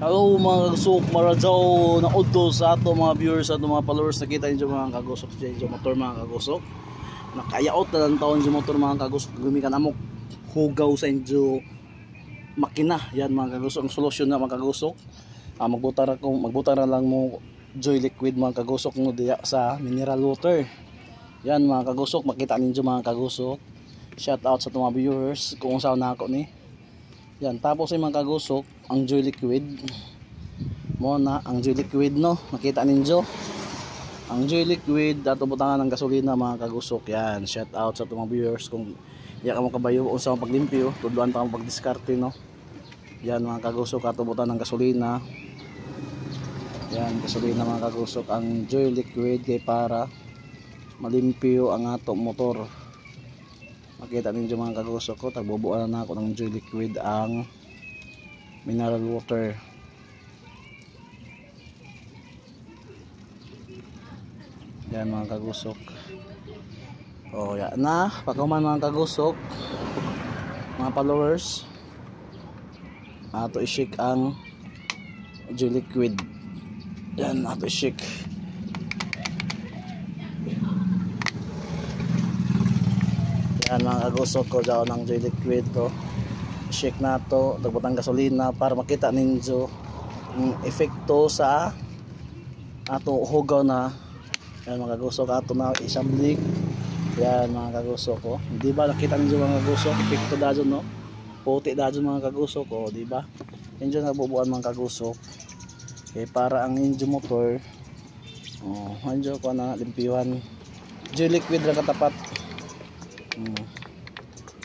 Hello mga kagusok, maradyaw na udto sa ato mga viewers, ato mga followers. Nakita ninyo mga kagusok sa inyo motor mga kagusok. Nakayaot na lang taon yung motor mga kagusok. Gumikan amok hugaw sa inyo makina. Yan mga kagusok, ang solusyon na mga kagusok. Magbutar na lang mo Joy Liquid mga kagusok no diya sa mineral water. Yan mga kagusok, makita ninyo mga kagusok. Shout out sa ato mga viewers kung saan na ako ni. Yan, tapos ay mga kagusok, ang Joy Liquid. Mo na ang Joy Liquid no, nakita ninyo. Ang Joy Liquid ato butangan ng gasolina mga kagusok. Yan, shout out sa atong mga viewers kung iya ka mo kabayo unsa ang paglimpyo, tudloan ta ang pagdiskarte no. Yan mga kagusok, ato butan ng gasolina. Yan, gasolina mga kagusok ang Joy Liquid kay para malimpyo ang ato motor. Makita ninyo mga kagusok ko, tagbubuan na ako ng Joy Liquid ang mineral water. Yan mga kagusok. O yan na, pagkuman mga kagusok, mga followers, ato i-shake ang Joy Liquid. Yan, ato i-shake. Yan mga kagusok ko, dyan ng Joy Liquid to. Shake na to, dagbutang gasolina para makita ninyo ang epekto sa ato hugaw na. Yan mga kagusok, ato na isamblik. Yan mga kagusok ko. Di ba nakita ninyo mga kagusok, epekto dadyo no? Puti dadyo mga kagusok ko, di ba? Inyo nabubuan mga kagusok. Okay, para ang inyo motor, oh, inyo ko na limpyuhan. Joy Liquid ra katapat.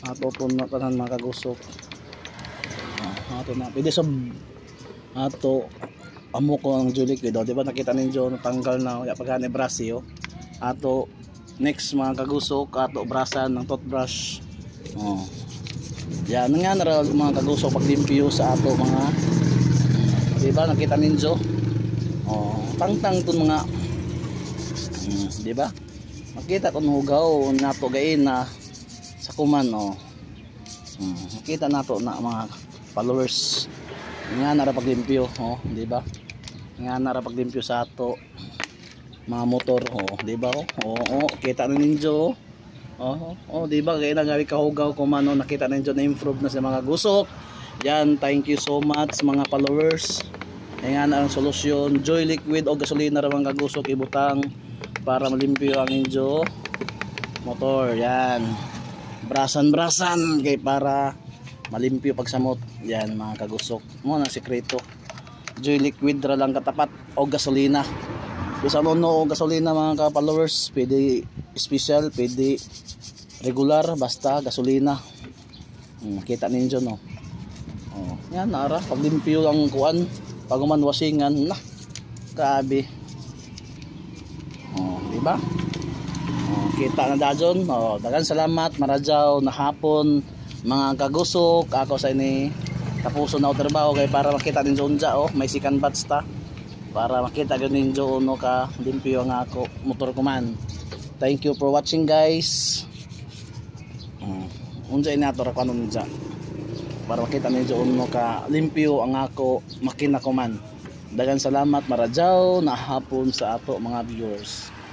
Ato to na tanan mga kagusok. Ato na pwede sa ato amo ko ang Joy Liquid, oh, di ba nakita ninyo natanggal na ya pagani brush oh. Ato next mga kagusok, ato brasan ng toothbrush. Oh. Yan nga na mga kagusok paglimpyo sa ato mga, di ba nakita ninyo? Oh, tangtang tun mga di ba? Makita kon hugaw nato gain na sa kuman oh. Makita nato na mga followers nga nara paglimpyo oh, di ba? Nga nara paglimpyo sa ato mga motor oh, di ba oh? Oh, oh, kita na ninyo oh. Oh, di ba kay na gawi kahugaw kuman oh, nakita ninyo na improve na sa mga gusok. Yan, thank you so much mga followers. Nga na ang solusyon, Joy Liquid o gasolina ra mga kagusok ibutang para malimpyo ang inyo motor. Yan, brasan-brasan kay para malimpyo pagsamot. Yan mga kagusok, mo na sikreto. Joy Liquid ra lang katapat o gasolina. Bisan ano o gasolina mga ka-followers, pwede special, pwede regular, basta gasolina. Makita ninyo no. Oh, yan nara paglimpyo ang kuan, pag man wasingan na. Grabe. Oh, di ba? Oh, kita na dajon. Oh, daghang salamat maradyaw na hapon mga kagusok. Ako sa ini tapuson na trabaho kay para makita ninyo unja oh, may second batch ta. Para makita gyud ninyo uno ka limpyo ang ako motor ko man. Thank you for watching guys. Unja ini ato ra kuan unja. Para makita ninyo uno ka limpyo ang ako makina ko man. Daghang salamat maradyaw na hapon sa ato mga viewers.